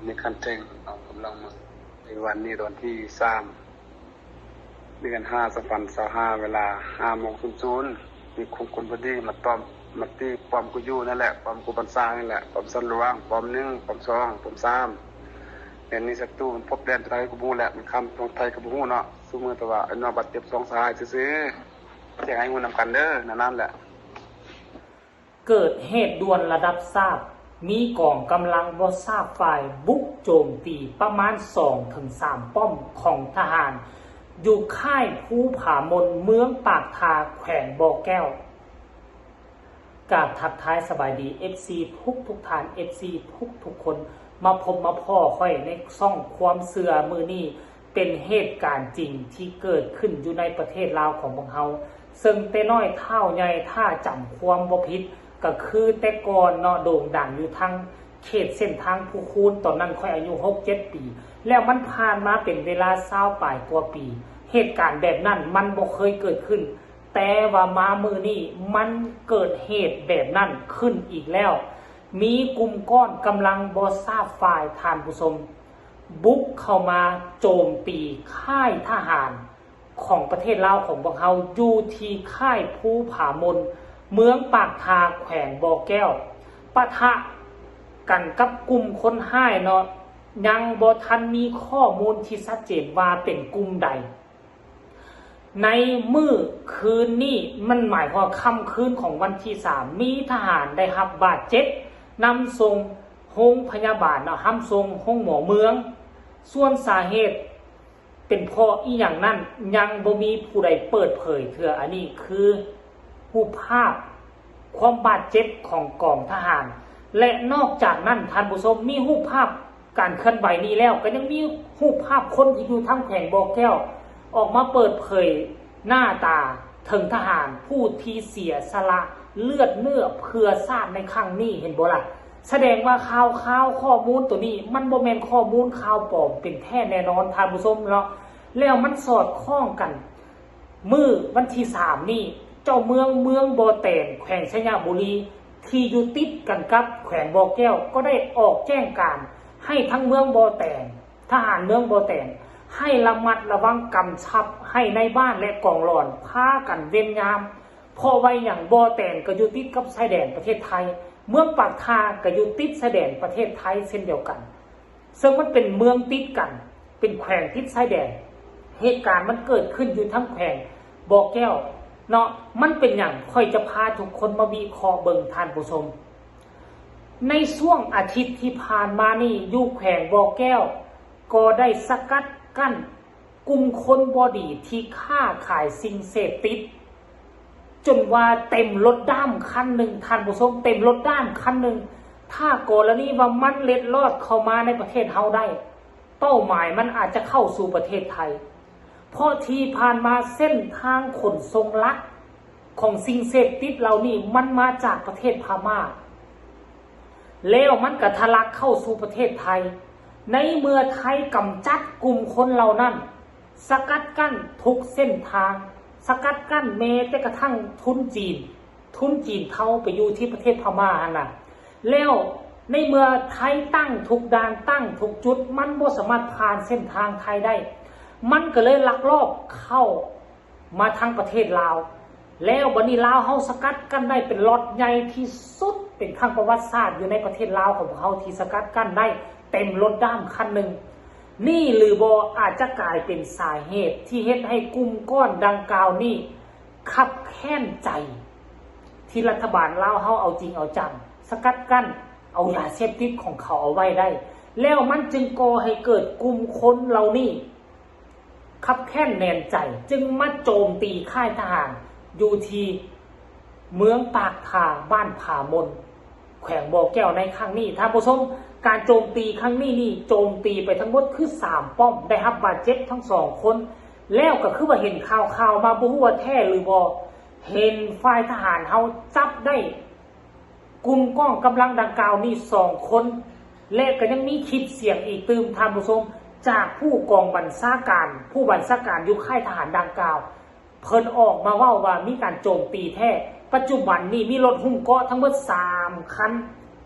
ມີຂັ້ນເທິງເອົາກຳລັງມາໃນວັນນີ້ ວັນທີສາມ ເດືອນຫ້າ ສອງພັນຊາວຫ້າ ເວລາຫ້າໂມງສູນສູນ ມີກຸ່ມຄົນບໍ່ດີມາຕ້ອມ ມາຕີປ້ອມກູຢູ່ນັ້ນແຫຼະ ປ້ອມກູບັນຊານັ້ນແຫຼະ ປ້ອມສັນຫຼວງ ປ້ອມໜຶ່ງ ປ້ອມສອງ ປ້ອມສາມ ແມ່ນມີສັດຕູ ມັນພົບແດນໄທກໍບໍ່ຮູ້ແຫຼະ ມັນຂ້າມຝັ່ງໄທກໍບໍ່ຮູ້ເນາະ ຊຸມື້ ແຕ່ວ່າໄອ້ນ້ອງບາດເຈັບສອງສະຫາຍຊື່ໆ ແຈ້ງໃຫ້ຮູ້ນຳກັນເດີ ແນວນັ້ນແຫຼະ. ເກີດເຫດດ່ວນລະດັບຊາດ, ມີກອງກຳລັງບໍ່ຊາບຝ່າຍບຸກໂຈມຕີປະມານສອງເຖິງສາມປ້ອມຂອງທະຫານ ຢູ່ຄ້າຍພູຜາມົນ ເມືອງປາກທາ ແຂວງບໍ່ແກ້ວ. ກາບທັກທາຍສະບາຍດີ ເອັຟຊີ ທຸກໆທ່ານ ເອັຟຊີ ທຸກໆຄົນ ມາພົບມາພໍ້ຂ້ອຍໃນຊ່ອງຄວາມເຊື່ອມື້ນີ້ ເປັນເຫດການຈິງທີ່ເກີດຂຶ້ນຢູ່ໃນປະເທດລາວຂອງພວກເຮົາ ເຊິ່ງແຕ່ນ້ອຍເຖົ້າໃຫຍ່ ຖ້າຈຳຄວາມບໍ່ຜິດ ກໍຄືແຕ່ກ່ອນເນາະ ໂດ່ງດັງຢູ່ທາງເຂດເສັ້ນທາງພູຄູນ ຕອນນັ້ນຂ້ອຍອາຍຸຫົກເຈັດປີ ແລ້ວມັນຜ່ານມາເປັນເວລາຊາວປາຍກວ່າປີ ເຫດການແບບນັ້ນມັນບໍ່ເຄີຍເກີດຂຶ້ນ ແຕ່ວ່າມາມື້ນີ້ມັນເກີດເຫດແບບນັ້ນຂຶ້ນອີກແລ້ວ ມີກຸ່ມກ້ອນກຳລັງບໍ່ຊາບຝ່າຍ ທ່ານຜູ້ຊົມ ບຸກເຂົ້າມາໂຈມຕີຄ້າຍທະຫານຂອງປະເທດລາວຂອງພວກເຮົາ ຢູ່ທີ່ຄ້າຍພູຜາມົນ ເມືອງປາກທາ ແຂວງບໍ່ແກ້ວ ປະທະກັນກັບກຸ່ມຄົນຮ້າຍເນາະ ຍັງບໍ່ທັນມີຂໍ້ມູນທີ່ຊັດເຈນວ່າເປັນກຸ່ມໃດ. ໃນມື້ຄືນນີ້ ມັນໝາຍຄວາມວ່າຄ່ຳຄືນຂອງວັນທີສາມ ມີທະຫານໄດ້ຮັບບາດເຈັບ ນຳສົ່ງໂຮງພະຍາບານເນາະ ນຳສົ່ງໂຮງໝໍເມືອງ ສ່ວນສາເຫດເປັນເພາະອີ່ຫຍັງນັ້ນ ຍັງບໍ່ມີຜູ້ໃດເປີດເຜີຍເທື່ອ. ອັນນີ້ຄືຮູບພາບຄວາມບາດເຈັບຂອງກອງທະຫານ ແລະ ນອກຈາກນັ້ນ ທ່ານຜູ້ຊົມ ມີຮູບພາບ ການເຄື່ອນໄຫວນີ້ແລ້ວ ກໍຍັງມີຮູບພາບຄົນທີ່ຢູ່ທາງແຂວງບໍ່ແກ້ວ ອອກມາເປີດເຜີຍໜ້າຕາເຖິງທະຫານຜູ້ທີ່ເສຍສະຫຼະເລືອດເນື້ອເພື່ອຊາດໃນຄັ້ງນີ້ ເຫັນບໍ່ລະ? ສະແດງວ່າຂ່າວຄາວຂໍ້ມູນໂຕນີ້ ມັນບໍ່ແມ່ນຂໍ້ມູນຂ່າວປອມ ເປັນແທ້ແນ່ນອນ ທ່ານຜູ້ຊົມເນາະ ແລ້ວມັນສອດຄ່ອງກັນ ມື້ວັນທີສາມນີ້ ເຈົ້າເມືອງເມືອງບໍ່ແຕນ ແຂວງໄຊຍະບູລີ ທີ່ຢູ່ຕິດກັນກັບແຂວງບໍ່ແກ້ວ ກໍໄດ້ອອກແຈ້ງການໃຫ້ທາງເມືອງບໍ່ແຕນ ທະຫານເມືອງບໍ່ແຕນ ໃຫ້ລະມັດລະວັງ ກຳຊັບໃຫ້ນາຍບ້ານ ແລະ ກອງຫຼອນພາກັນເວນຍາມ ເພາະວ່າຫຍັງ ບໍ່ແຕນກໍຢູ່ຕິດກັບຊາຍແດນປະເທດໄທ ເມືອງປາກທາກໍຢູ່ຕິດຊາຍແດນປະເທດໄທເຊັ່ນດຽວກັນ. ເຊິ່ງມັນເປັນເມືອງຕິດກັນ ເປັນແຂວງຕິດຊາຍແດນ ເຫດການມັນເກີດຂຶ້ນຢູ່ທາງແຂວງບໍ່ແກ້ວເນາະ ມັນເປັນຫຍັງ ຂ້ອຍຈະພາທຸກຄົນມາວິເຄາະເບິ່ງ ທ່ານຜູ້ຊົມ ໃນຊ່ວງອາທິດທີ່ຜ່ານມານີ້ ຢູ່ແຂວງບໍ່ແກ້ວ ກໍໄດ້ສະກັດກັ້ນ ກຸ່ມຄົນບໍ່ດີທີ່ຄ້າຂາຍສິ່ງເສບຕິດ ຈົນວ່າເຕັມລົດດ້າມຄັນໜຶ່ງ ທ່ານຜູ້ຊົມ ເຕັມລົດດ້າມຄັນໜຶ່ງ ຖ້າກໍລະນີວ່າມັນເລັດລອດເຂົ້າມາໃນປະເທດເຮົາໄດ້ ເປົ້າໝາຍມັນອາດຈະເຂົ້າສູ່ປະເທດໄທ ເພາະທີ່ຜ່ານມາເສັ້ນທາງຂົນສົ່ງຫຼັກ ຂອງສິ່ງເສບຕິດເຫຼົ່ານີ້ ມັນມາຈາກປະເທດພະມ້າ ແລ້ວມັນກໍທະລັກເຂົ້າສູ່ປະເທດໄທ ໃນເມື່ອໄທກຳຈັດກຸ່ມຄົນເຫຼົ່ານັ້ນ ສະກັດກັ້ນທຸກເສັ້ນທາງ ສະກັດກັ້ນແມ້ແຕ່ກະທັ້ງທຶນຈີນ ທຶນຈີນເທົາໄປຢູ່ທີ່ປະເທດພະມ້າຫັ້ນນະ ແລ້ວໃນເມື່ອໄທຕັ້ງທຸກດ່ານ ຕັ້ງທຸກຈຸດ ມັນບໍ່ສາມາດຜ່ານເສັ້ນທາງໄທໄດ້ ມັນກໍເລີຍລັກລອບເຂົ້າ ມາທາງປະເທດລາວ ແລ້ວບັດນີ້ລາວເຮົາສະກັດກັ້ນໄດ້ເປັນລັອດໃຫຍ່ທີ່ສຸດ ເປັນຄັ້ງປະຫວັດສາດຢູ່ໃນປະເທດລາວຂອງພວກເຮົາທີ່ສະກັດກັ້ນໄດ້ເຕັມລົດດ້າມຄັນໜຶ່ງ. ນີ້ຫຼືບໍ່ອາດຈະກາຍເປັນສາເຫດທີ່ເຮັດໃຫ້ກຸ່ມກ້ອນດັ່ງກ່າວນີ້ຄັບແຄ້ນໃຈ ທີ່ລັດຖະບານລາວເຮົາເອົາຈິງເອົາຈັງ ສະກັດກັ້ນເອົາຢາເສບຕິດຂອງເຂົາເອົາໄວ້ໄດ້ ແລ້ວມັນຈຶ່ງກໍ່ໃຫ້ເກີດກຸ່ມຄົນເຫຼົ່ານີ້ ຄັບແຄ້ນແໜ້ນໃຈ ຈຶ່ງມາໂຈມຕີຄ້າຍທະຫານຢູ່ທີ່ເມືອງປາກທາ ບ້ານຜາມົນ ແຂວງບໍ່ແກ້ວໃນຄັ້ງນີ້. ທ່ານຜູ້ຊົມ, ການໂຈມຕີຄັ້ງນີ້ນີ້ ໂຈມຕີໄປທັງໝົດຄືສາມປ້ອມ, ໄດ້ຮັບບາດເຈັບທັງສອງຄົນ. ແລ້ວກໍຄືວ່າເຫັນຂ່າວໆມາ ບໍ່ຮູ້ວ່າແທ້ຫຼືບໍ່, ເຫັນຝ່າຍທະຫານເຮົາຈັບໄດ້ ກຸ່ມກອງກຳລັງດັ່ງກ່າວນີ້ສອງຄົນ ແລະ ກໍຍັງມີຄລິບສຽງອີກຕື່ມ ທ່ານຜູ້ຊົມ, ຈາກຜູ້ກອງບັນຊາການ, ຜູ້ບັນຊາການຢູ່ຄ້າຍທະຫານດັ່ງກ່າວ ເພິ່ນອອກມາເວົ້າວ່າມີການໂຈມຕີແທ້. ປັດຈຸບັນນີ້ມີລົດຫຸ້ມເກາະທັງໝົດສາມຄັນ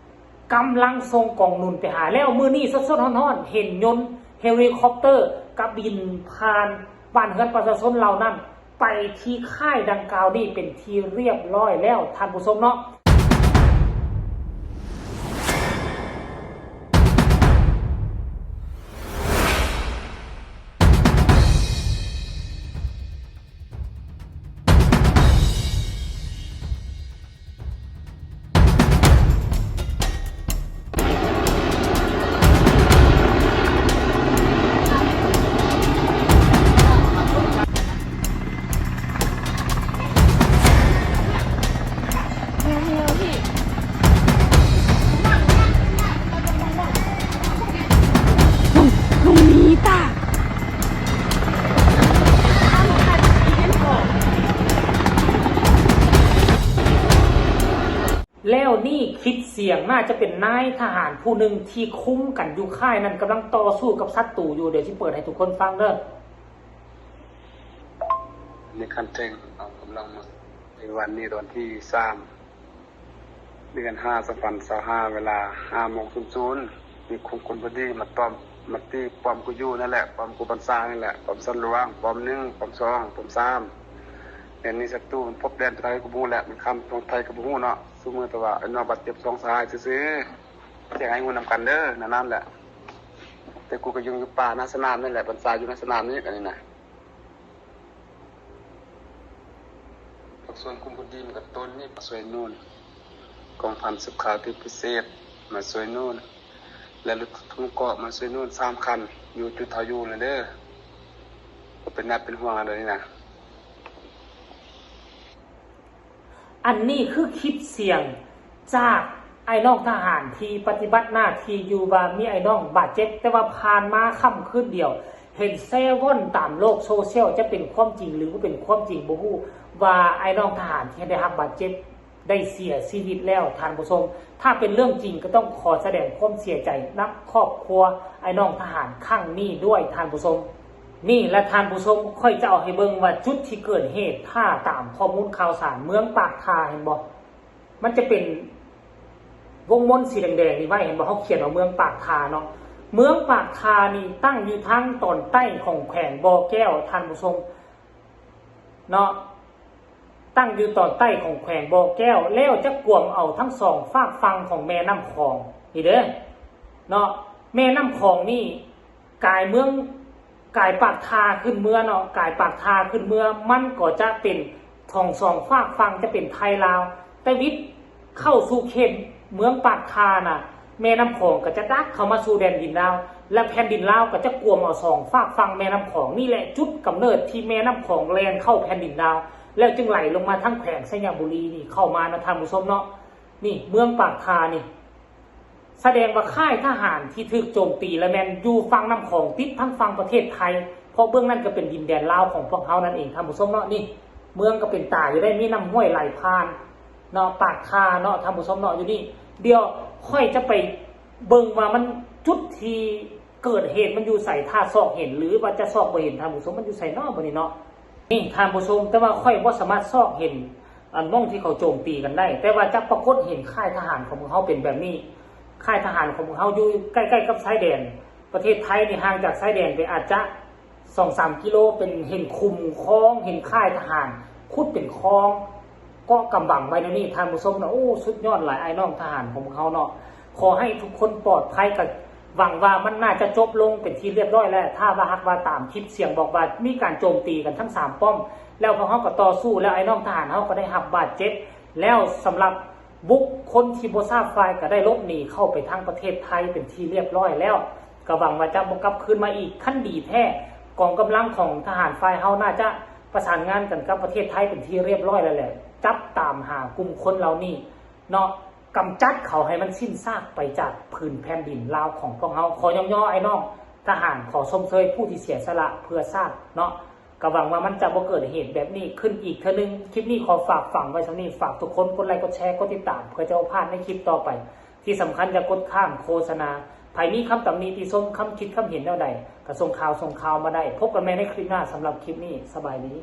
ກຳລັງສົ່ງກອງໜູນໄປຫາ. ແລ້ວມື້ນີ້ສົດໆຮ້ອນໆ ເຫັນຍົນເຮລິຄອບເຕີກະບິນຜ່ານບ້ານເຮືອນປະຊາຊົນເຫຼົ່ານັ້ນ ໄປທີ່ຄ້າຍດັ່ງກ່າວນີ້ເປັນທີ່ຮຽບຮ້ອຍແລ້ວ ທ່ານຜູ້ຊົມເນາະ. ແລ້ວນີ້ຄລິບສຽງ ໜ້າຈະເປັນນາຍທະຫານຜູ້ໜຶ່ງທີ່ຄຸມກັນຢູ່ຄ້າຍນັ້ນ ກຳລັງຕໍ່ສູ້ກັບສັດຕູຢູ່. ດຽວຊິເປີດໃຫ້ທຸກຄົນຟັງເດີ. ໃນຂັ້ນເທິງເອົາກຳລັງມາ ໃນວັນນີ້ ວັນທີສາມ ເດືອນຫ້າ ສອງພັນຊາວຫ້າ ເວລາຫ້າໂມງສູນສູນ ມີກຸ່ມຄົນບໍ່ດີມາຕ້ອມ ມາຕີປ້ອມກູຢູ່ນັ້ນແຫຼະ ປ້ອມກູບັນຊານີ້ແຫຼະ ປ້ອມສັນຫຼວງ ປ້ອມໜຶ່ງ ປ້ອມສອງ ປ້ອມສາມ. ແມ່ນມີສັດຕູມັນພົບແດນໄທກໍບໍ່ຮູ້ແຫຼະ ມັນຂ້າມຝັ່ງໄທກໍບໍ່ຮູ້ເນາະ. ສົມມຸດແຕ່ວ່າໄອ້ນ້ອງບາດເຈັບສອງສະຫາຍຊື່ໆ ແຈ້ງໃຫ້ຮູ້ນຳກັນເດີ ແນວນັ້ນແຫຼະ. ແຕ່ກູກໍຍັງຢູ່ປ່າໜ້າສະໜາມນີ້ແຫຼະ ບັນຊາຢູ່ໜ້າສະໜາມນີ້ ອັນນີ້ນະ. ພາກສ່ວນກຸ່ມຄົນດີມັນກໍຕົ້ນນີ້ມາຊ່ວຍໜູນ ກອງພັນສືບຂ່າວທີ່ພິເສດມາຊ່ວຍໜູນ ແລະລົດທຸກເກາະມາຊ່ວຍໜູນສາມຄັນ ຢູ່ຈຸດເຮົາຢູ່ນັ້ນເດີ ກໍເປັນໜ້າເປັນຫ່ວງແລ້ວດຽວນີ້ນະ. ອັນນີ້ຄືຄລິບສຽງຈາກອ້າຍນ້ອງທະຫານທີ່ປະຕິບັດໜ້າທີ່ຢູ່ ວ່າມີອ້າຍນ້ອງບາດເຈັບ, ແຕ່ວ່າຜ່ານມາຄ່ຳຄືນດຽວ ເຫັນແຊວ່ອນຕາມໂລກໂຊຊຽວ, ຈະເປັນຄວາມຈິງ ຫຼື ບໍ່ເປັນຄວາມຈິງບໍ່ຮູ້ ວ່າອ້າຍນ້ອງທະຫານທີ່ໄດ້ຮັບບາດເຈັບ ໄດ້ເສຍຊີວິດແລ້ວທ່ານຜູ້ຊົມ. ຖ້າເປັນເລື່ອງຈິງກໍຕ້ອງຂໍສະແດງຄວາມເສຍໃຈນຳຄອບຄົວອ້າຍນ້ອງທະຫານຄັ້ງນີ້ດ້ວຍທ່ານຜູ້ຊົມ. ນີ້ລະທ່ານຜູ້ຊົມ, ຂ້ອຍຈະເອົາໃຫ້ເບິ່ງວ່າຈຸດທີ່ເກີດເຫດ, ຖ້າຕາມຂໍ້ມູນຂ່າວສານເມືອງປາກທາ ເຫັນບໍ່? ມັນຈະເປັນວົງມົນສີແດງໆນີ້ໄວ້, ເຫັນບໍ່? ເຮົາຂຽນວ່າເມືອງປາກທາເນາະ. ເມືອງປາກທານີ້ຕັ້ງຢູ່ທາງຕອນໃຕ້ຂອງແຂວງບໍ່ແກ້ວທ່ານຜູ້ຊົມເນາະ. ຕັ້ງຢູ່ຕອນໃຕ້ຂອງແຂວງບໍ່ແກ້ວ ແລ້ວຈະກວມເອົາທັງສອງຟາກຝັ່ງຂອງແມ່ນ້ຳຂອງນີ້ເດີເນາະ. ແມ່ນ້ຳຂອງນີ້ກາຍເມືອງ ກາຍປາກທາຂຶ້ນເມືອເນາະ, ກາຍປາກທາຂຶ້ນເມືອ ມັນກໍຈະເປັນຂອງສອງຟາກຝັ່ງ ຈະເປັນໄທລາວ. ແຕ່ວິດເຂົ້າສູ່ເຂດເມືອງປາກທານະ ແມ່ນ້ຳຂອງກໍຈະດັກເຂົ້າມາສູ່ແດນດິນລາວ ແລະ ແຜ່ນດິນລາວກໍຈະກວມເອົາສອງຟາກຝັ່ງແມ່ນ້ຳຂອງ. ນີ້ແຫຼະຈຸດກຳເນີດທີ່ແມ່ນ້ຳຂອງແລ່ນເຂົ້າແຜ່ນດິນລາວ ແລ້ວຈຶ່ງໄຫຼລົງມາທາງແຂວງໄຊຍະບູລີນີ້ ເຂົ້າມານະທ່ານຜູ້ຊົມເນາະ. ນີ້ເມືອງປາກທານີ້ ສະແດງວ່າຄ້າຍທະຫານທີ່ຖືກໂຈມຕີລະແມ່ນຢູ່ຝັ່ງນ້ຳຂອງ ຕິດທາງຝັ່ງປະເທດໄທ, ເພາະເບື້ອງນັ້ນກໍເປັນດິນແດນລາວຂອງພວກເຮົານັ້ນເອງທ່ານຜູ້ຊົມເນາະ. ນີ້ເມືອງກໍເປັນຕາຢູ່ໄດ້ ມີນ້ຳຫ້ວຍໄຫຼຜ່ານເນາະ ປາກທາເນາະທ່ານຜູ້ຊົມເນາະ. ຢູ່ນີ້ ດຽວຂ້ອຍຈະໄປເບິ່ງວ່າມັນ ຈຸດທີ່ເກີດເຫດມັນຢູ່ໃສ, ຖ້າຊອກເຫັນ ຫຼືວ່າຈະຊອກບໍ່ເຫັນ ທ່ານຜູ້ຊົມ, ມັນຢູ່ໃສເນາະ ບາດນີ້ເນາະ? ນີ້ທ່ານຜູ້ຊົມ, ແຕ່ວ່າຂ້ອຍບໍ່ສາມາດຊອກເຫັນ ອັນ ໝ່ອງທີ່ເຂົາໂຈມຕີກັນໄດ້, ແຕ່ວ່າຈະປາກົດເຫັນຄ້າຍທະຫານຂອງພວກເຮົາເປັນແບບນີ້. ຄ້າຍທະຫານຂອງພວກເຮົາຢູ່ໃກ້ໆກັບຊາຍແດນ, ປະເທດໄທນີ້ຫ່າງຈາກຊາຍແດນໄປອາດຈະສອງສາມກິໂລ, ເປັນເຫັນຂຸມຄອງ, ເຫັນຄ້າຍທະຫານຂຸດເປັນຄອງ ເກາະກຳບັງໄວ້ແນວນີ້ ທ່ານຜູ້ຊົມເນາະ. ໂອ້ ສຸດຍອດຫຼາຍ ອ້າຍນ້ອງທະຫານຂອງພວກເຮົາເນາະ. ຂໍໃຫ້ທຸກຄົນປອດໄພ, ກໍຫວັງວ່າມັນໜ້າຈະຈົບລົງເປັນທີ່ຮຽບຮ້ອຍແລ້ວ. ຖ້າວ່າຫາກວ່າຕາມຄລິບສຽງບອກວ່າມີການໂຈມຕີກັນທັງສາມປ້ອມ ແລ້ວພວກເຮົາກໍຕໍ່ສູ້ ແລ້ວອ້າຍນ້ອງທະຫານເຮົາກໍໄດ້ຮັບບາດເຈັບ, ແລ້ວສຳລັບບຸກຄົນທີ່ບໍ່ຊາບຝ່າຍກໍໄດ້ຫຼົບໜີເຂົ້າໄປທາງປະເທດໄທເປັນທີ່ຮຽບຮ້ອຍແລ້ວ. ກໍຫວັງວ່າຈະບໍ່ກັບຄືນມາອີກ. ຄັນດີແທ້ ກອງກຳລັງຂອງທະຫານຝ່າຍເຮົາໜ້າຈະປະສານງານກັນກັບປະເທດໄທເປັນທີ່ຮຽບຮ້ອຍແລ້ວແຫຼະ, ຈັບຕາມຫາກຸ່ມຄົນເຫຼົ່ານີ້ເນາະ, ກຳຈັດເຂົາໃຫ້ມັນສິ້ນຊາກໄປຈາກຜືນແຜ່ນດິນລາວຂອງພວກເຮົາ. ຂໍຍ້ອງຍໍອ້າຍນ້ອງທະຫານ, ຂໍຊົມເຊີຍຜູ້ທີ່ເສຍສະຫຼະເພື່ອຊາດເນາະ. ກໍຫວັງວ່າມັນຈະບໍ່ເກີດເຫດແບບນີ້ຂຶ້ນອີກເທື່ອໜຶ່ງ. ຄລິບນີ້ຂໍຝາກຝັງໄວ້ສ່ຳນີ້, ຝາກທຸກຄົນກົດໄລ ກົດແຊ ກົດຕິດຕາມ ເພື່ອຈະບໍ່ພາດໃນຄລິບຕໍ່ໄປ. ທີ່ສຳຄັນຢ່າກົດຂ້າມໂຄສະນາ. ໃຜມີຄຳຕຳໜິຕິຊົມ, ຄຳຄິດຄຳເຫັນແນວໃດ ກໍສົ່ງຂ່າວ ສົ່ງຂ່າວມາໄດ້. ພົບກັນໃໝ່ໃນຄລິບໜ້າ. ສຳລັບຄລິບນີ້ ສະບາຍດີ.